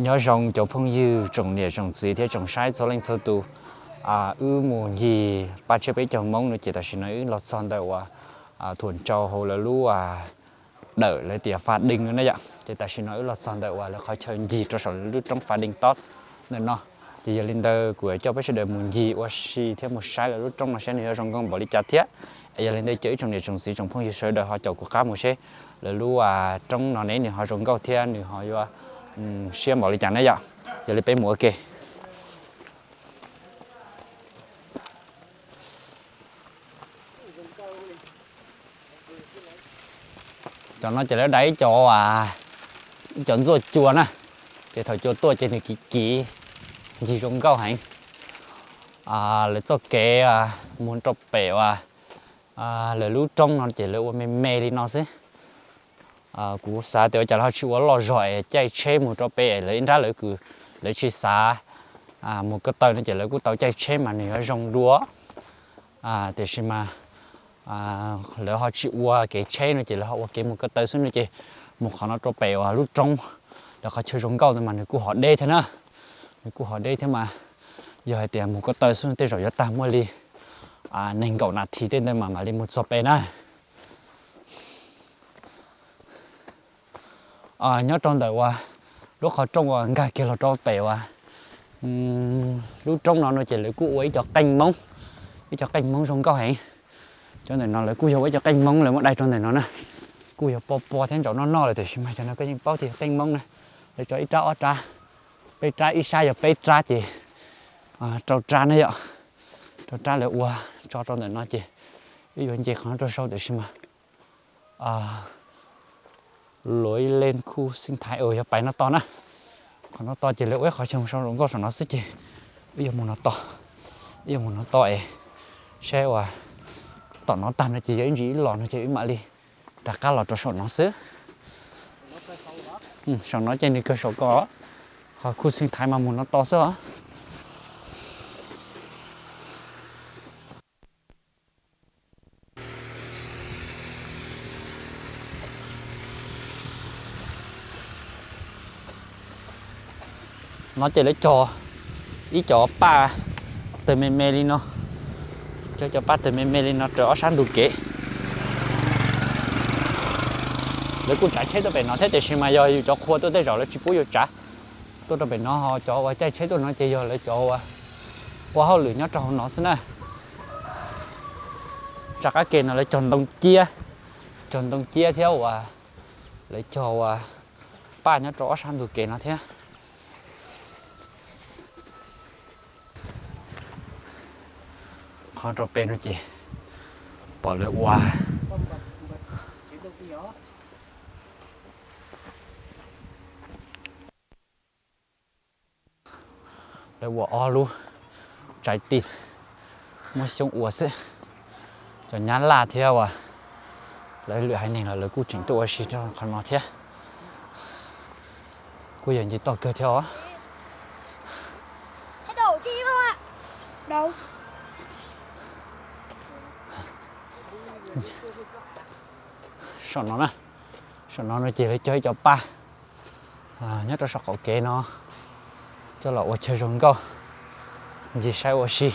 Nyob zoo cov phooj ywg tsoom niam tsoom txiv thiab tsoom saib txhua leej txhua tus. Wb mus ncig Paj Tshiab Peb Caug Hmoob no ces tam sim no wb los txog ntawm uas thuam ntsau hauv lawv lub dawm lawv tias Fa Dees no na yom. Ces tam sim no wb los txog ntawm uas lawv qhov chaw ncig rau saum lub roob Fa Dees tob ntawm no. Ces yog li ntawd kuv yuav coj peb sawv daws mus ncig ua si thiab mus saib lawv lub roob no seb nws yuav zoo nkauj npaum li cas thiab. Es yog li ntawd ces ib tsoom niam tsoom txiv tsoom phooj ywg sawv daws ho caum kuv qab mus seb lawv lub roob no ne nws ho zoo nkauj thiab nws ho yuav siab npaum li cas na yom. Yog li peb mus ua ke. Cov no ces lawv dai ib co, ib co ntxuaj cua na, ces thaum cua tuaj ces nws kiv kiv ncig zoo nkauj heev. Lawv txoj kev mus rau pem uas lawv lub roob no ces lawv ua me me li no xwb. Kuv xav tias ua cas lawv ho tsis ua loj zog es caij tsheb mus rau pem es lawv ib nrab lawv kws lawv tsis xav mus ko taw no ces lawv kuj tau caij tsheb mas nws yuav zoo dua. Tiam sis mas lawv ho tsis ua kev tsheb no ces lawv ho ua kev mus ko taw xwb no ces mus qhov no rau pem uas lub roob, lawv qhov chaw zoo nkauj ntawd mas nws kuj hov deb thiab na. Nws kuj hov deb thiab mas yog hais tias mus ko taw xwb tej zaum yuav tag muaj li nees nkaum nas this tej ntawd mas mam li mus txog pem na. Nyob rau ntawm uas lub qhov rooj uas nkag kiag los rau pem uas lub roob no no ces lawv kuj ua ib co qeej Hmoob, ib co qeej Hmoob zoo nkauj heev. Cov ntawm no lawv kuj yog ua ib co qeej Hmoob lawv muab dai rau ntawm no na. Kuj yog pua pua thiab ntsaum noj noj lawm tiam sis mas cov no koj yeej paub tias qeej Hmoob na. Lawv tso ib rab ob rab, peb rab, ib sab yog peb rab ces rau rab na yom. Rau rab lawv ua tso rau ntawm no ces wb yuav nce qhov no rau saud tiam sis mas luav ib leej khu xeeb thaiv yog pais no to na. Qhov no to ces lawv ua ib qhov chaw mus sau zoo nkauj saum no xwb ces wb yuav mus no to, wb yuav mus no to es saib uas tom no tag no ces yog ib ntsis ib los no ces wb mam li rov qab los rau saum no xwb. Saum no ces nws kawg saum ko, ho khu xeeb thaiv mas mus no to xwb os. No ces lawv cog ib co paj tawg me me li no, cog ib co paj tawg me me li no raws ob sab ntug kev. Lawv kuj tsav tsheb tuaj pem no thiab tiam sis mas yog yus cov qhua tuaj tej zaum lawv tsis pub yus tsav tuaj rau pem no, ho cov uas caij tsheb tuaj no ces yog lawv cov uas ua hauj lwm nyob rau hauv no xwb na. Rov qab ke no lawv cog ntoo ciab, cog ntoo ciab thiab uas lawv cog uas paj nyob rau ob sab ntug kev no thiab. Qhov rau pem no ces pom lawv ua lawv ua ob lub tsaib tij muab xyoob ua xwb. Cov nyab laj thiab uas lawv lwm haiv neeg los lawv kuj tseem tuaj ua si rau qhov no thiab. Kuj yog nce toj kawg thiab os. Saum no na, saum no no ces lawv cog ib co paj nyob rau saum qaum kev no coj los ua chaw zoo nkauj ncig saib ua si.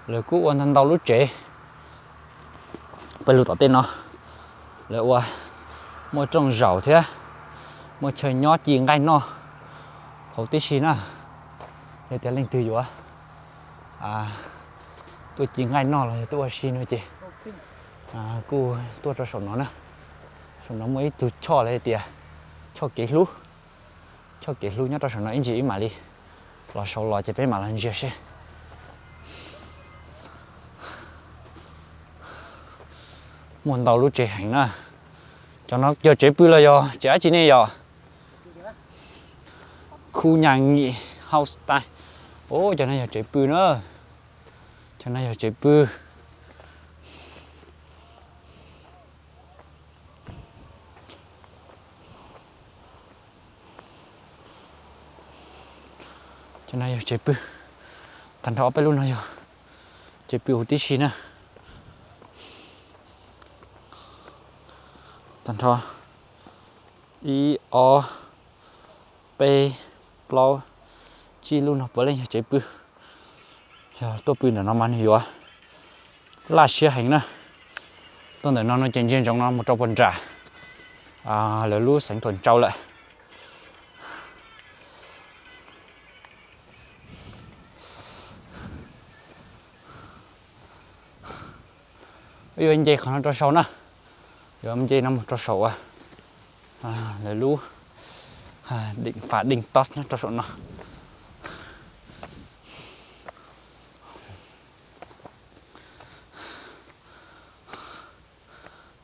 Lawv kuj ua ntau ntau lub tsev. Peb lug tom tej no lawv ua muaj rooj zaum thiab muaj chaw nyob ci nqaij noj huv tib si na. Yog tias leej twg yuav tuaj ci nqaij noj los yog tuaj ua si no ces kuj tuaj rau saum no na. Saum no muaj ib tug choj lawv tias choj kev hlub, choj kev hlub nyob rau saum no ib ntsis ib mam li los saud los ces peb mam los ntsia seb. Muaj ntau lub tsev heev na. Cov no yog tsev pw los yog tsev dab tsi ne yom? Khu nhà nghỉ homestay. Cov no yog tsev pw na. Cov no yog tsev pw. Cov no yog tsev pw. Tag nrho ob peb lub no yog tsev pw huv tib si na. Tag nrho Ib, ob, peb, plaub, tsib lub no puav leej yog tsev pw. Yog tuaj pw ntawm no mas nws yuav laj siab heev na. Tuaj ntawm no no ces ntsia ntsoov no mus rau puag nram lawv lub xeev Thuam Ntsau lawm. Yuav nce qhov no rau saum na, yuav nce no mus rau saum uas lawv lub deem Fas Deej Tob nyob rau saum no.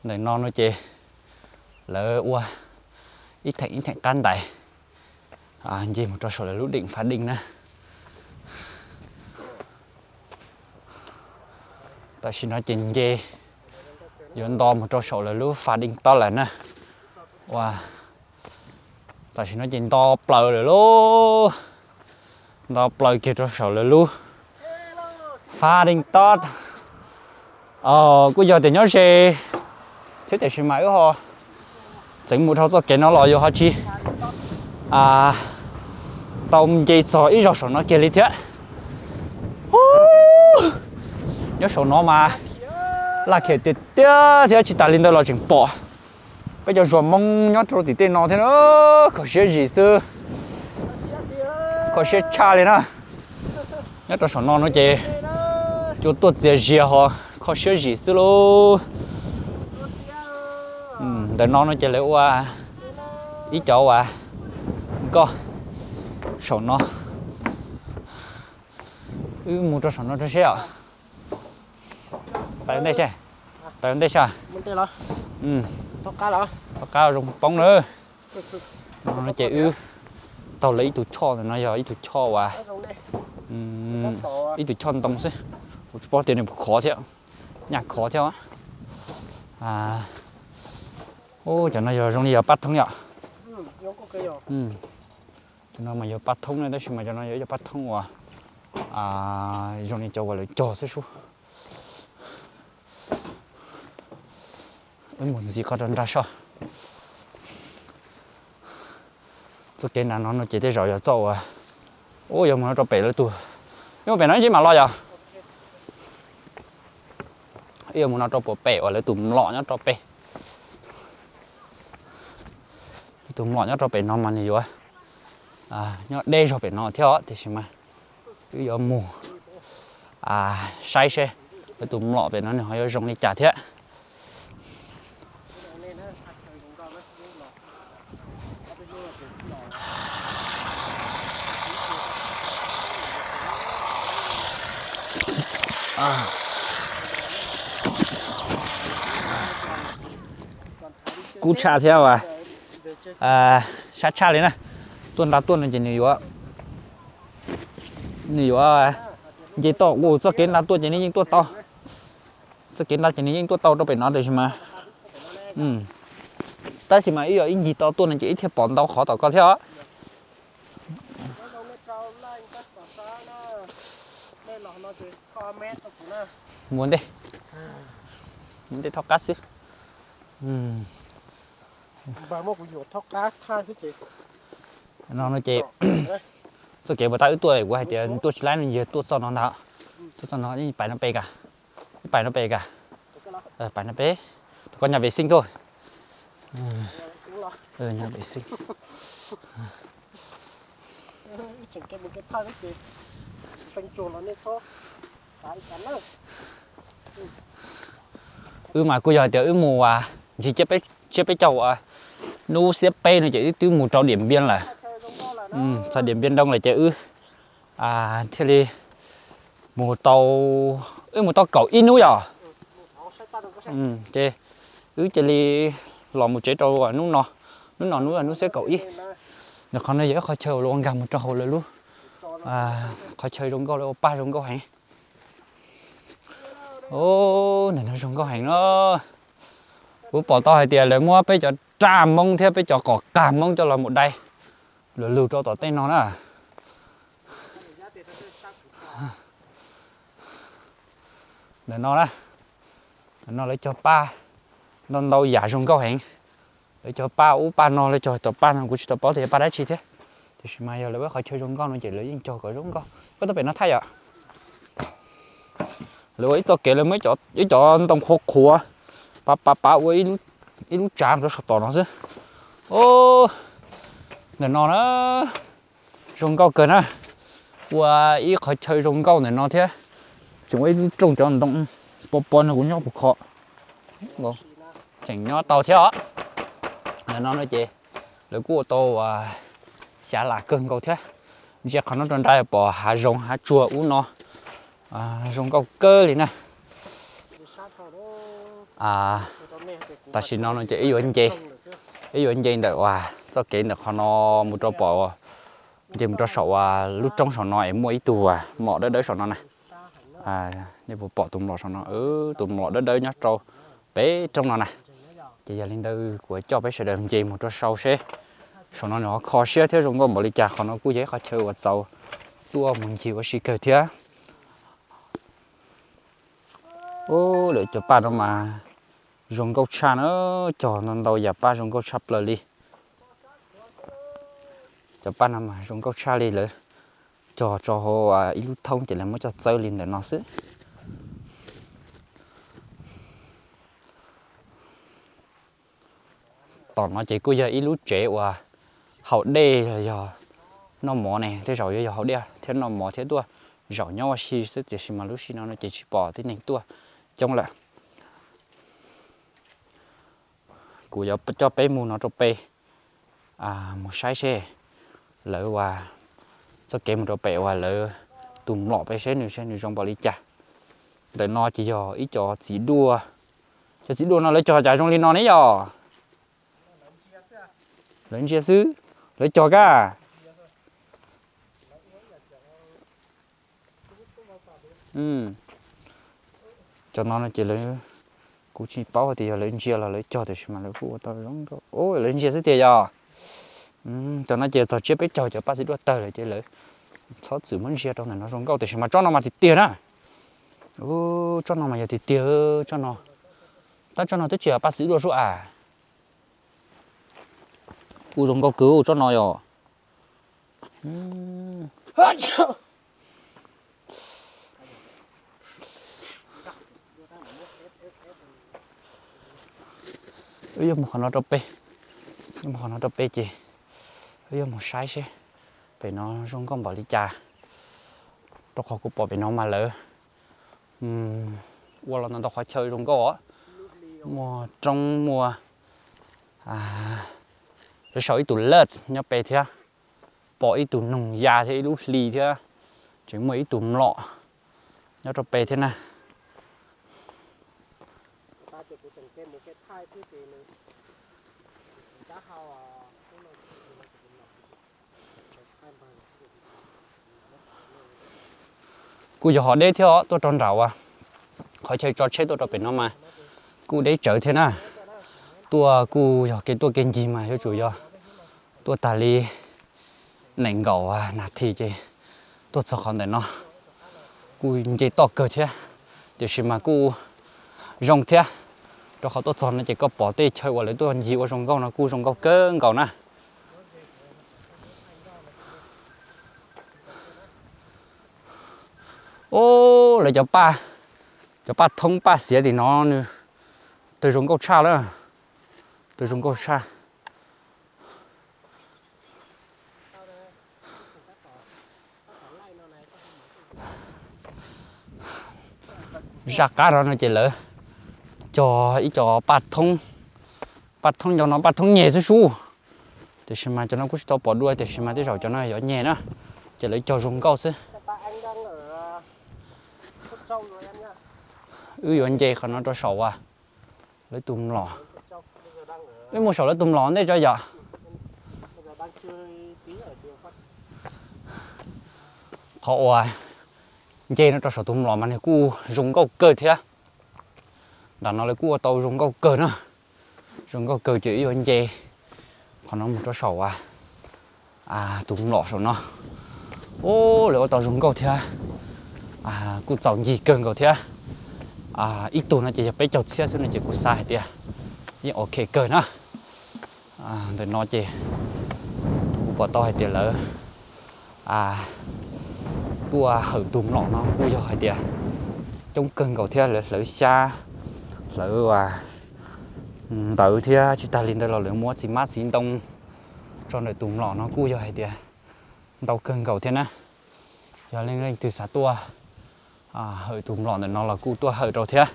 Ntawm no no ces lawv ua ib theem ib theem qab ntais nce mus rau saum lawv lub deem Fas Deej na. Tam sim no ces nce yuav nto mus rau saum lawv lub Fas Deej Tob lawm na. Ua, tam sim no ces nto plaws lawm lauj. Nto plaws kiag rau saum lawv lub Fas Deej Tob. Kuj yog tias nyob ze thiab tiam sis mas wb ho txeev mus dhau txoj kev no los yuav ho tsis tau nce txog ib zaug saum no kiag li thiab. Nyob saum no mas laj khiam tiag tiag thiab tsis tas li ntawd los tseem pom peb cov Zuas Hmoob nyob rau tim tej no thiab na. Kho siab zim xwb, kho siab tshaj li na. Nyob rau saum no no ces cua tuaj txias zias ho kho siab zim xwb lauj. Ntawm no no ces lawv ua ib cov uas nkoj saum no. Wb mus rau saum no rau seb os. Pais ua ntej seb, pais ua ntej seb. Thov qab zoo poob na. No ces wb taug lawv ib tug choj ntawm no yog ib tug choj uas ib tug choj ntoo xwb. Kuv tsis paub tias nws khov thiab, nyaj khov thiab. Ub, cov no yog zoo li yog paj thoob yom. Cov no mas yog paj thoob na, tab sis mas cov no yog ib cov paj thoob uas zoo li cov uas lawv cog xwb sub. Wb mus ntxiv qhov rau nrag soj. Txoj kev nram no no ces tej zaum yog txoj uas, ub, yuav mus no rau pem lawv tus, yuav mus pem no ib ntsis mam los yog. Wb yuav mus no rau puag pem uas lawv tus mlom nyob rau pem. Lawv tus mlom nyob rau pem no mas nws yuav nyob deb zog pem no thiab os, tiam sis mas wb yuav mus saib seb lawv tus mlom pem no nws ho yuav zoo li cas thiab. Kub tshaj thiab as, sab tshaj li na. Tuaj nrad tuaj no ces nws yuav, nws yuav nce toj, txoj kev nrad tuaj ces nws yeej tuaj tau. Txoj kev nrad ces nws yeej tuaj tau rau pem no tiam sis mas, tab sis mas wb yog ib ncig tau tuaj no ces wb thiaj pom ntau qhov tom ko thiab os. Mus ntej, mus ntej thaub qab xwb. No no ces txoj kev puas tab wb tuaj, kuv hais tias tuaj tsis laib no yog tuaj txoj no ntag. Tuaj txoj no, pais no pem kas, pais no pem kas, pais no pem, tau koj nyas pem xeeb tuaj. Nyas pem xeeb. Wb mas kuj yog hais tias wb mus ncig tsiab peb caug uas hnub xiab peb no ces wb twb mus rau Diam Npiab lawm. Txog Diam Npiab Nroo lawm ces wb thiaj li mus tau, wb mus tau kaum ib hnub yom. Ces wb cia li los mus tsev rau hnub no, hnub no hnub hnub xiab kaum ib. Ntawm qhov no yog ib qhov chaw uas luag ua nkag mus rau hauv lawv lub qhov chaw zoo nkauj, lawv ua paj zoo nkauj heev. Ntawm no zoo nkauj heev no. Kuv pom tau hais tias lawv muab peb cov raj Hmoob thiab peb cov qos qag Hmoob coj los mus dai luag lug rau tom tej no na. Ntawm no na, ntawm no lawv cog paj ntau ntau yam zoo nkauj heev. Lawv cog paj ub paj no, lawv cog tom paj no kuv tsis tau paub tias yog paj dab tsi thiab, tiam sis mas yog lawv ua qhov chaw zoo nkauj no ces lawv yeej cog kom zoo nkauj. Koj tuaj pem no thaij yom? Lawv ua ib txoj kev, lawv muab ib cov ntoo qhuav qhuav pav pav pav ua ib lub tsav rau saum tom no xwb. Ntawm no na, zoo nkauj kawg na. Ua ib qhov chaw zoo nkauj ntawm no thiab. Tseem ua ib lub rooj cov ntoo pob pob no kuv nyob puas kho. Tseem nyob tau thiab os. Ntawm no no ces lawv kuj ua tau xya las kawg nkaus thiab. Ntsia qhov no rau nrad pom hav zoov hav tsuag ub no, zoo nkauj kawg li na. Tam sim no no ces wb yuav nce, wb yuav nce ntawm uas txoj kev ntawm qhov no mus rau pom, nce mus rau saum uas lub roob saum no es muaj ib tug mlom dawb dawb saum no na. Nej puas pom tus mlom saum no? Tus mlom dawb dawb nyob rau pem roob no na. Ces yog li ntawd kuv coj peb sawv daws nce mus rau saud seb saum no nws ho kho siab thiab zoo nkauj npaum li cas. Qhov no kuj yog ib qhov chaw uas txaus tuaj mus ncig ua si kawg thiab. Ub, lawv cov paj no mas zoo nkauj tshaj na, cog ntau ntau yam paj zoo nkauj tshaj plaws li. Cov paj no mas zoo nkauj tshaj li, lawv cog rau hauv ib lub thoob ces lawv muab coj txawb li ntawm no xwb. Tom no ces kuj yog ib lub tsev uas haus dej los yog noj mov ne, tej zaum yuav yog haus dej thiab noj mov thiab tuaj zaum nyob ua si xwb, tiam sis mas lub sij no no ces tsis pom tib neeg tuaj coob lawm. Kuv yuav coj peb mus no rau pem, mus saib seb lawv uas txoj kev mus rau pem uas lawv tus mlom pem seb nws, seb nws zoo npaum li cas. Ntawm no ces yog ib co txiv duaj. Cov txiv duaj no lawv cog cas zoo li no ne yom? Lawv ntsia xwb, lawv cog kab. Cov no no ces lawv, kuv tsis paub hais tias yog lawv ntsia los lawv cog, tiam sis mas lawv kuj ua tau zoo nkauj. Lawv ntsia xwb tiag yog. Cov no ces txog tsiab peb caug cov paj txiv duaj tawg lawm ces lawv txhob txwm muab ntsia rau ntawm no zoo nkauj, tiam sis mas tsob no mas tiag tiag na. Tsob no mas yog tiag tiag, tsob no. Tab tsob no twb tsis yog paj txiv duaj sub as. Kuj zoo nkauj kawg tsob no yom. Wb yuav mus qhov no rau pem, wb mus qhov no rau pem ces wb yuav mus saib seb pem no zoo nkauj npaum li cas. Rau qhov kuv pom pem no mas lawv ua los ntau ntau qhov chaw zoo nkauj os. Muaj roob muaj, lawv sau ib tug laj nyob pem thiab, pom ib tug noog ya thiab ib lub hli thiab, tseem muaj ib tug mlom nyob rau pem thiab na. Kuj yog ho deb thiab os, tuaj rau nram uas qhov chaw tso tsheb tuaj rau pem no mas kuj deb tsawv thiab na. Tuaj kuj yog kev tuaj kev ncig mas yuav tsum yog tuaj tag li nees nkaum nas this ces tuaj txog qhov ntawm no. Kuj nce toj kawg thiab, tiam sis mas kuj zoo thiab, rau qhov tuaj txog no ces koj pom tej chaw uas lawv tuaj ncig ua zoo nkauj no kuj zoo nkauj kawg nkaus na. Ub, lawv cov paj, cov paj thoob paj xiav tim no nws twb zoo nkauj tshaj lawm, twb zoo nkauj tshaj. Zaj qab no no ces lawv cog ib co paj thoob, paj thoob nco no paj thoob nyeg xwb sub. Tiam sis mas cov no kuj tsis tau pom dua, tiam sis mas tej zaum cov no yuav nyeg na, ces lawv cog zoo nkauj xwb. Wb yuav nce qhov no rau saum as, lawv tus mlom. Wb mus saum lawv tus mlom ntej tso yom. Qhov uas nce no rau saum tus mlom mas nws kuj zoo nkauj kawg thiab. Nram no lawv kuj ua tau zoo nkauj kawg na. Zoo nkauj kawg ces wb yuav nce qhov no mus rau saum as, tus mlom saum no. Ub, lawv ua tau zoo nkauj thiab, kuj txaus ncig kawg nkaus thiab. Ib tug no ces yog peb caug txhiab xwb no ces kuv xav hais tias yeej ok kawg na. Ntawm no ces kuv pom tau hais tias lawv tuaj hawm tus mlom no kuj yog hais tias coob kawg nkaus thiab, lawv hlawv xyab, hlawv ntawv thiab tsis tas li ntawd los lawv muab txiv hmab txiv ntoo tso ntawm tus mlom no kuj yog hais tias ntau kawg nkaus thiab na. Yog leej leej twg xav tuaj hawm tus mlom ntawm no los kuj tuaj hawm rau thiab.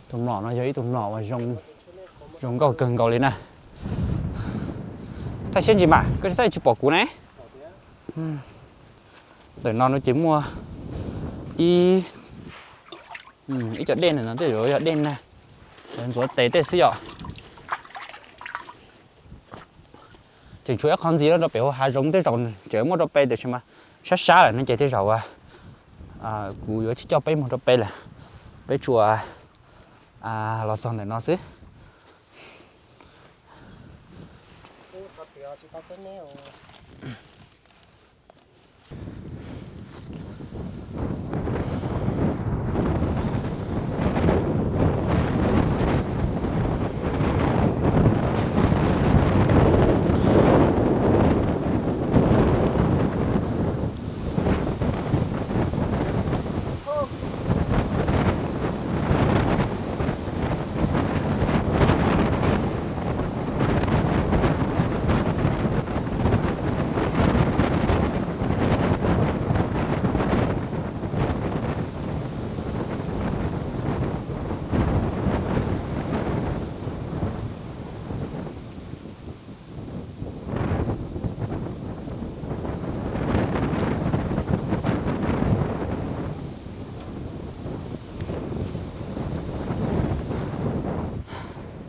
Tus mlom no yog ib tug mlom uas zoo nkauj kawg nkaus li na. Thaij siab ntsis mas koj tsis thaij tsis pom kuv ne. Ntawm no no ces muaj ib, ib co dej ntawm no tej zaum yog dej nag, ntxuav tes tej xwb yom. Tseem tshuav ib qho ntxiv rau pem hauv hav zoov tej zaum tseem muaj rau peb tiam sis mas sab sab lawm no ces tej zaum kuv yuav tsis coj peb mus rau peb lawm, peb tsuas los txog ntawm no xwb.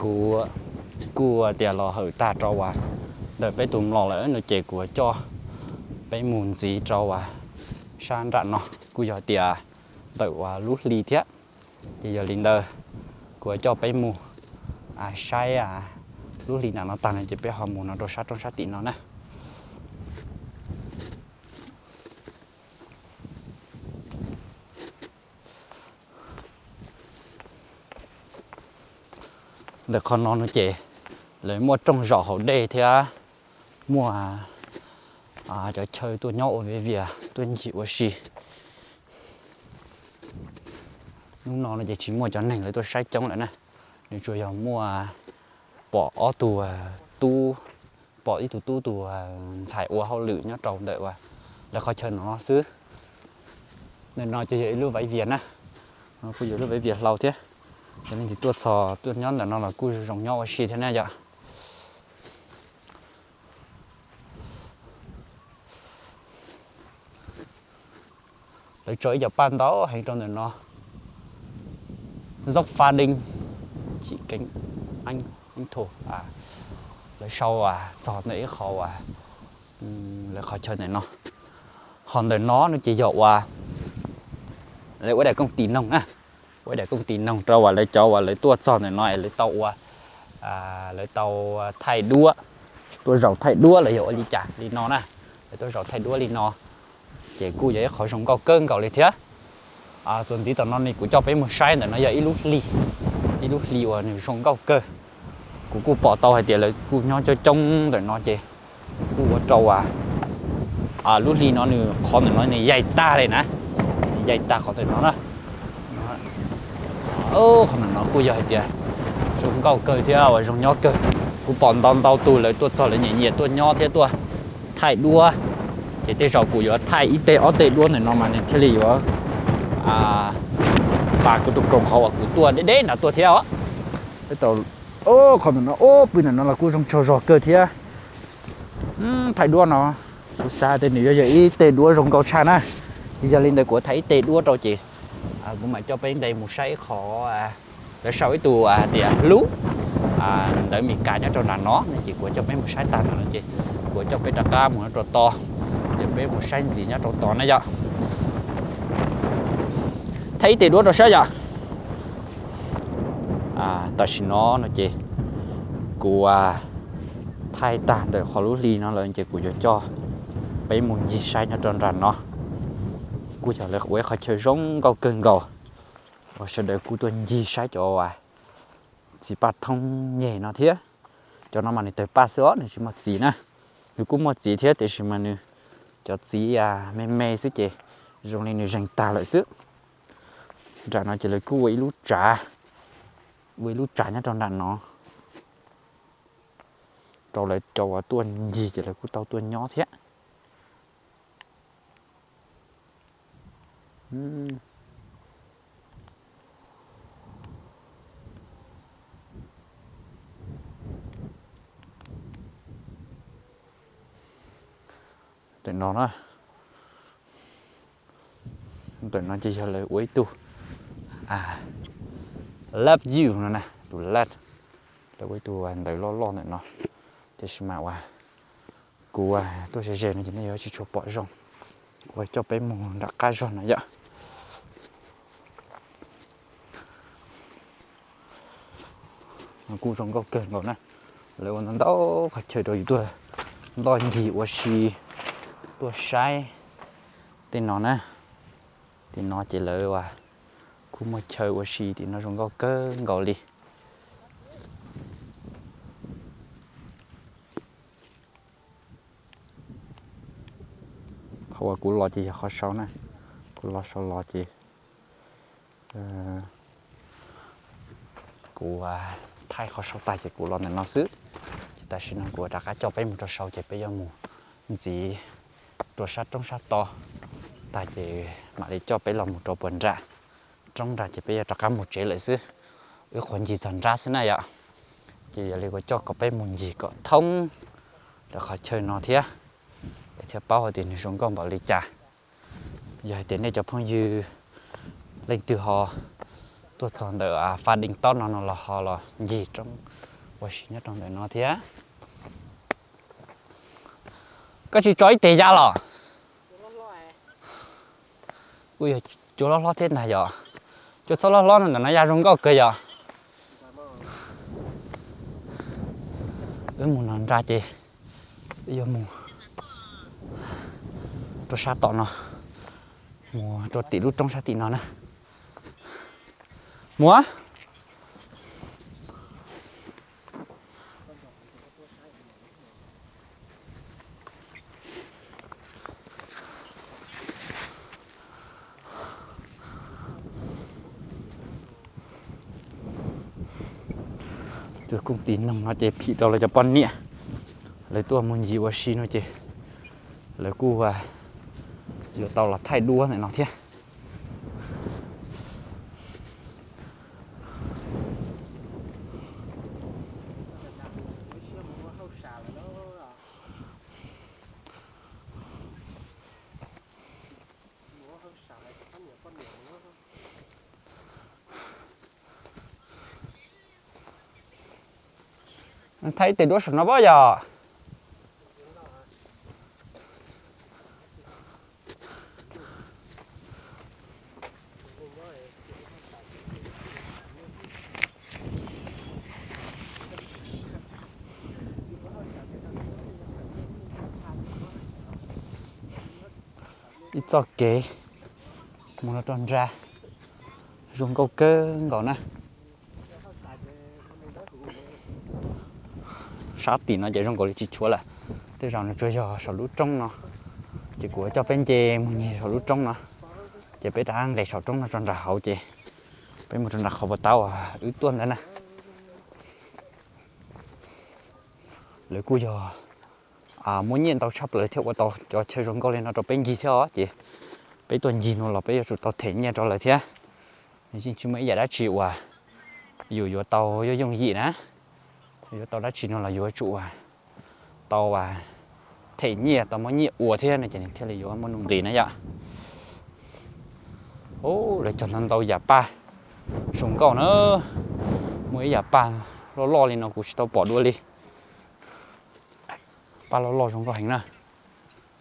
Kuv kuj tias los hawm tag rau uas ntawm peb tus mlom lawm no ces kuv coj peb mus ntxiv rau uas sab nram no kuj yog tias ntawm uas lub hli thiab. Ces yog li ntawd kuv coj peb mus saib lub hli nram no tag no ces peb ho mus no rau sab roob sab tim no na. Ntawm qhov no no ces lawv muaj rooj zaum haus dej thiab muaj cov chaw tuaj nyob ua viv vias tuaj ncig ua si. Hnub no no ces tsis muaj cov neeg lawv tuaj saib coob lawm na, nws tsuas yog muaj pom ob tug tub, pom ib tug tub tus ntxhais ua hauj lwm nyob rau ntawm uas lawv qhov chaw no xwb. Ntawm no ces yog ib lub vaiv vias na, kuj yog lub vaiv vias hlau thiab. Cov neeg tuaj txog tuaj nyob ntawm no los kuj zoo nyob ua si thiab na yom. Lawv tso ib co paj ntau heev rau ntawm no, Dốc Pha Đinh, Chỉ Kính, Anh Thu. Lawv sau txog ntawm ib qho lawv qhov chaw ntawm no. Ho ntawm no no ces yog uas lawv ua daim kooj tis noog na, ua daim kooj tis noog rau uas lawv cov uas lawv tuaj txog ntawm no es lawv tau ua, lawv tau thaij duab, tuaj zaum thaij duab los yog ua li cas li no na, lawv tuaj zaum thaij duab li no. Ces kuj yog ib qho zoo nkauj kawg nkaus li thiab. Txuas ntxiv tom no ne kuv coj peb mus saib ntawm no yog ib lub hli, ib lub hli uas nws zoo nkauj kawg. Kuv kuj pom tau hais tias lawv kuj nyob coob coob ntawm no ces kuj ua rau lub hli no nws qhov ntawm no nws yaig tag li na, nws yaig tag qhov ntawm no na. Qhov ntawm no kuj yog hais tias zoo nkauj kawg thiab uas zoo nyob kawg. Kuv pom ntau ntau tus lawv tuaj txog lawv nyiam nyiam tuaj nyob thiab tuaj thaij duab. Ces tej zaum kuv yuav thaij ib teg ob teg duab ntawm no mas nws thiaj li yuav pas kuv tus koom hauv uas kuv tuaj deb deb nrad tuaj thiab os. Qhov ntawm no, pw ntawm no los kuj zoo tsaug zog kawg thiab. Thaij duab no, kuv xav tias nws yuav yog ib teg duab zoo nkauj tshaj na. Ces yog li ntawd kuv thaij ib teg duab rau ces kuv mam coj peb nqe mus saib ib qho. Lawv sau ib tug hais tias hlub ntawv Mes Kas nyob rau nram no ne ces kuv coj peb mus saib tag nram no ces kuv coj peb rov qab mus nyob rau tod, ces peb mus saib ntxiv nyob rau tod na yom. Thaij ib teg duab rau saib yom. Tam sim no no ces kuv thaij tag ntawm qhov lub hli no lawm ces kuv yuav coj peb mus ncig saib nyob rau nram no. Kuj yog lawv ua ib qhov chaw zoo nkauj kawg nkaus uas sawv daws kuj tuaj ncig saib cov txiv paj thoob nyeg no thiab. Cov no mas nws tawg paj xwb os, nws tsis muaj txiv na. Nws kuj muaj txiv thiab tiam sis mas nws cov txiv me me xwb ces zoo li nws zeeg tag lawm xwb. Nram no ces lawv kuj ua ib lub tsav, ua ib lub tsav nyob rau nram no rau lawv cov uas tuaj ncig ces lawv kuj tau tuaj nyob thiab. Ntawm no na, ntawm no ces yog lawv ua ib tug love you no na, tus love, lawv ua ib tug ntawv loj loj ntawm no. Tiam sis mas uas kuv tuaj ze ze no ces nej yuav tsis tshua pom zoo. Kuv coj peb mus nram qab zog no yom. Kuj zoo nkauj kawg nkaus na. Lawv ua ntau ntau qhov chaw rau yus tuaj ntoj ncig ua si, tuaj saib tej no na. Tej no ces lawv kuj muaj chaw ua si tim no zoo nkauj kawg nkaus li. Qhov uas kuv los ces yog qhov saud na, kuv los saud los ces kuv thaij qhov saud tag ces kuv los ntawm no xwb. Ces tam sim no kuv rov qab coj peb mus rau saud ces peb yuav mus ntxiv rau sab roob sab to tag ces mam li coj peb los mus rau puag nram roob nrad ces peb yuav rov qab mus tsev lawm xwb. Wb qhuav ncig txog nrab xwb na yom. Ces yog li kuv coj kom peb mus ncig kom thoob lawv qhov chaw no thiab, es thiaj paub hais tias nws zoo nkauj npaum li cas. Yog hais tias nej cov phooj ywg leej twg ho tuaj txog ntawm Fab Dees Tob no no los ho los ncig roob ua si nyob rau ntawm no thiab. Koj tsis tso ib teg ya los? Kuj yog cua loj hlob thiab ntag yom. Cua txhob loj hlob no ntawm no ya zoo nkauj kawg yom. Wb mus no nrad ces yuav mus rau sab tom no, mus rau tim lub roob sab tim no na. Mus. Tus kooj tis noog no ces phim rau lawv cov poj niam, lawv tuaj mus ncig ua si no ces lawv kuj yuav tau los thaij duab ntawm no thiab. Thaij ib teg duab saum no pob yom. Ib txoj kev mus no rau nrad, zoo nkauj kawg nkaus na. Sab tim no ces zoo nkaus li tsis tshuav lawm, tej zaum nws tsuas yog saum lub roob no. Ces kuv coj peb nce mus ncig saum lub roob no, ces peb rov qab nqes saum roob no rau nram hauv ces peb mus rau nram qhov puas tab uas wb tuaj ntawd na. Lawv kuj yog muab nyiaj ntau tshaj plaws thiab ua tau cov chaw zoo nkauj li no rau peb ncig thiab os. Ces peb tuaj ncig no los peb yuav tsum tau them nyiaj rau lawv thiab. Nws yeej tsis muaj ib yam dab tsi uas yus yuav tau yooj yooj yim na. Yuav tau dab tsi no los yuav tsum tau them nyiaj, tau muab nyiaj ua thiab no ces nws thiaj li yuav muaj nuj nqis na yom. Lawv cog ntau ntau yam paj zoo nkauj na. Muaj ib yam paj loj loj li no kuv tsis tau pom dua li. Paj loj loj zoo nkauj heev na.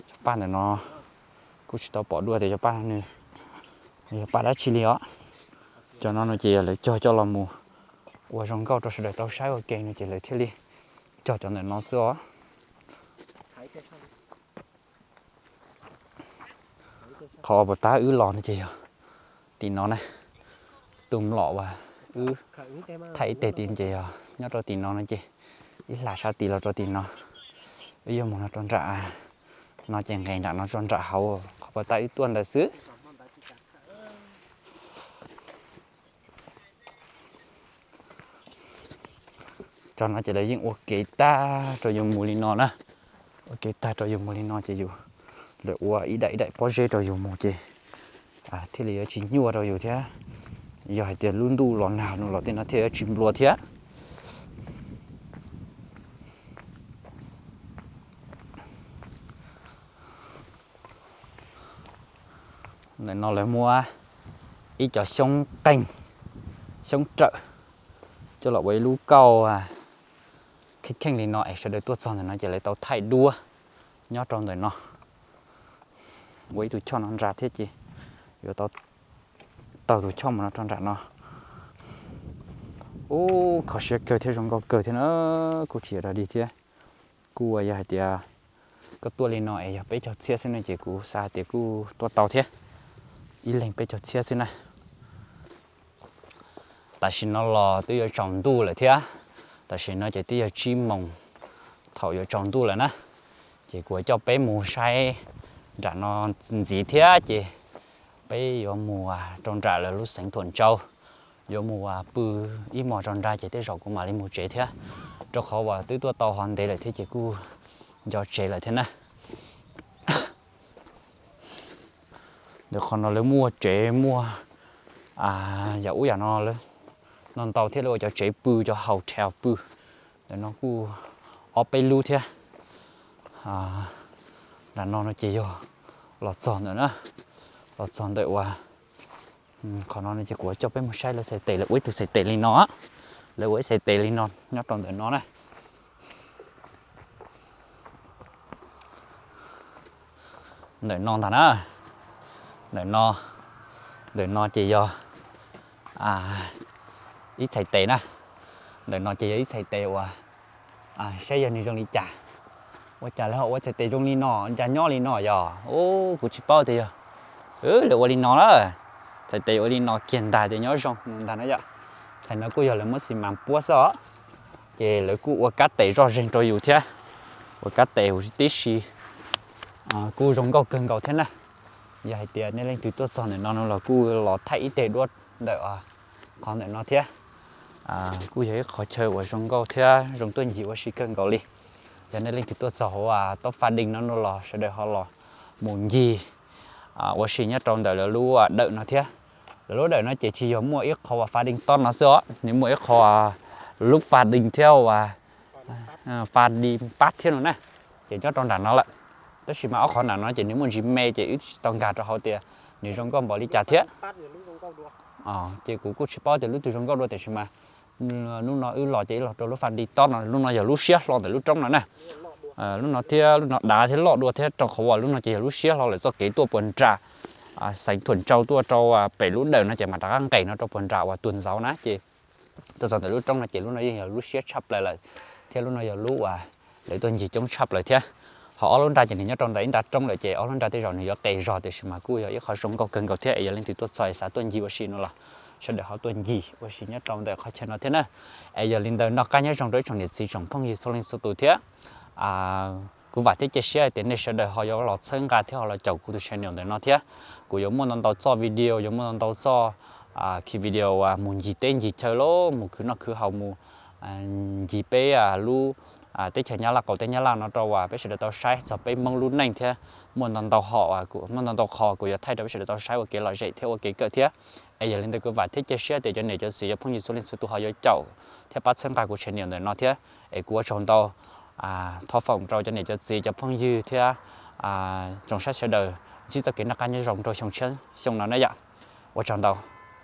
Cov paj ntawm no kuv tsis tau pom dua tias cov paj no nws yog paj dab tsi li os. Cov no no ces yog lawv cog coj los mus ua zoo nkauj rau sawv daws tau saib ua ke no ces lawv thiaj li cog cov ntawm no xwb os. Qhov uas puas tab wb los no ces yog tim no na. Tus mlom uas wb thaij ib teg tim ces yog nyob rau tim no no ces Ib hla sab tid los rau tim no, wb yuav mus no rau nram no ces nqes nram no rau nram hauv qhov pas tag wb tuaj ntawd xwb. Tso no ces lawv yeej ua kev tag rau yus mus li no na. Ua kev tag rau yus mus li no ces yus, lawv ua ib daim ib daim pob zeb rau yus mus ces thiaj li yuav tsis nyuaj rau yus thiab. Yog hais tias lub ntuj los nag no los tej no thiaj yuav tsis nplua thiab. Ntawm no lawv muab ib cov xyoob qeeg, xyoob rawm coj los ua ib lub kauj kheej kheej li no es sawv daws tuaj txog ntawm no ces lawv tau thaij duab nyob rau ntawm no. Ua ib tug choj no nra thiab ces yuav tau taug tus choj mus no rau nram no. Ub, kho siab kawg thiab zoo nkauj kawg thiab na. Kuj tsis yog dog dig thiab. Kuj yog hais tias koj tuaj li no es yog peb caug txhiab xwb no ces kuv xav hais tias kuj tuaj tau thiab. Ib leeg peb caug txhiab xwb na. Tam sim no los twb yuav tsaus ntuj lawm thiab. Tam sim no ces twb yog tsib moos thaum yuav tsaus ntuj lawm na. Ces kuv coj peb mus saib nram no ntxiv thiab ces peb yuav mus rau nram lawv lub xeev Thuam Tsau, yuav mus pw ib hmos rau nrad ces tej zaum kuv mam li mus tsev thiab, rau qhov uas twb tuaj tau hov ntev lawm thiab ces kuj nco tsev lawm thiab na. Ntawm qhov no lawv muaj tsev muaj yam ub yam no, no ntau thiab, lawv ua cov tsev pw, cov hotel pw. Ntawm no kuj ob peb lub thiab. Nram no no ces yog los txog ntawm na, los txog ntawm uas qhov no no ces kuv coj peb mus saib lawv txhais tes, lawv ua ib tug txhais tes li no, lawv ua ib txhais tes li no nyob rau ntawm no na. Ntawm no ntag na, ntawm no, ntawm no ces yog ib txhais tes na, ntawm no ces yog ib txhais tes uas saib yog nws zoo li cas. Ua cas lawv ho ua txhais tes zoo li no, cas nyob li no yog, ub, kuv tsis paub tias yog lawv ua li no na. Txhais tes ua li no kiag ntag tias nyob zoo ntag na yom. Txhais no kuj yog lawv muab xi mas puab xwb os. Ces lawv kuj ua kab tes zoj zeeg rau yus thiab, ua kab tes huv tib si, kuj zoo nkauj kawg nkaus thiab na. Yog hais tias nej leej twg tuaj txog ntawm no no los kuj los thaij ib teg duab ntawm qhov ntawm no thiab. Kuj yog ib qhov chaw uas zoo nkauj thiab zoo tuaj ncig ua si kawg nkaus li. Yog nej leej twg tuaj txog hauv Tob Fa Dees no no los sawv daws ho los mus ncig ua si nyob rau ntawm lawv lub dawm no thiab. Lawv lub dawm no ces tsis yog muaj ib qho uas Fa Dees Tob no xwb os, nws muaj ib qho lub Fa Dees thiab uas Fa Dees Pab thiab no na, ces nyob rau nram no lawm. Tab sis mas ob qhov nram no ces nws muaj ntsis me ces wb tsis tau nkag rau hauv tias nws zoo nkauj npaum li cas thiab. Ces kuv kuj tsis paub tias lub twg zoo nkauj dua tiam sis mas hnub no wb los ces wb los rau lub Fa Dees Tob no, lub no yog lub siab hlo ntawm lub roob no na. Lub no thiab lub no dav thiab loj dua thiab rau qhov uas lub no ces yog lub siab hlo lawm txoj kev tuaj puag nram xeev Thuam Tsau tuaj rau pem lub dawm no ces mam rov qab nqes no rau puag nram uas Tuam Ntxauv na ces tuaj txog ntawm lub roob no ces lub no yeej yog lub siab tshaj plaws lawm, thiab lub no yog lub uas lawv tuaj ncig coob tshaj plaws thiab. Ho ob lub nrag ces nws nyob rau ntawm ib nrag roob lawm ces ob lub nrag tej zaum nws yuav qes zog tiam sis mas kuj yog ib qho zoo nkauj kawg nkaus thiab es yog leej twg tuaj txog es xav tuaj ncig ua si no los sawv daws ho tuaj ncig ua si nyob rau ntawm qhov chaw no thiab na. Es yog li ntawd noj qab nyob zoo rau ib tsoom niam txiv tsoom phooj ywg txhua leej txhua tus thiab. Kuv vam thiab cia siab hais tias nej sawv daws ho yuav los txhawb nqa thiab ho los caum kuv tus channel ntawm no thiab. Kuv yuav muaj ntau ntau txoj video, yuav muaj ntau ntau txoj ki video mus ncig teb ncig chaw los mus khwv noj khwv haus mus ncig peb lub teb chaws Nyab Laj qaum teb Nyab Laj no rau uas peb sawv daws tau saib txog peb Hmoob lub neej thiab muaj ntau ntau hom, muaj ntau ntau qho kuv yuav thaij rau peb sawv daws tau saib ua kev lom zem thiab ua kev kawm thiab. Es yog li ntawd kuv vam thiab cia siab tias cov niam cov txiv cov phooj ywg txhua leej txhua tus ho yuav caum thiab pab txhawb nqa kuv channel ntawm no thiab. Es kuv ua tsaug ntau, thov foom rau cov niam cov txiv cov phooj ywg thiab tsoom saib sawv daws ntsib txoj kev noj qab nyob zoo rau xyoo tshiab xyoo no na yom. Ua tsaug ntau.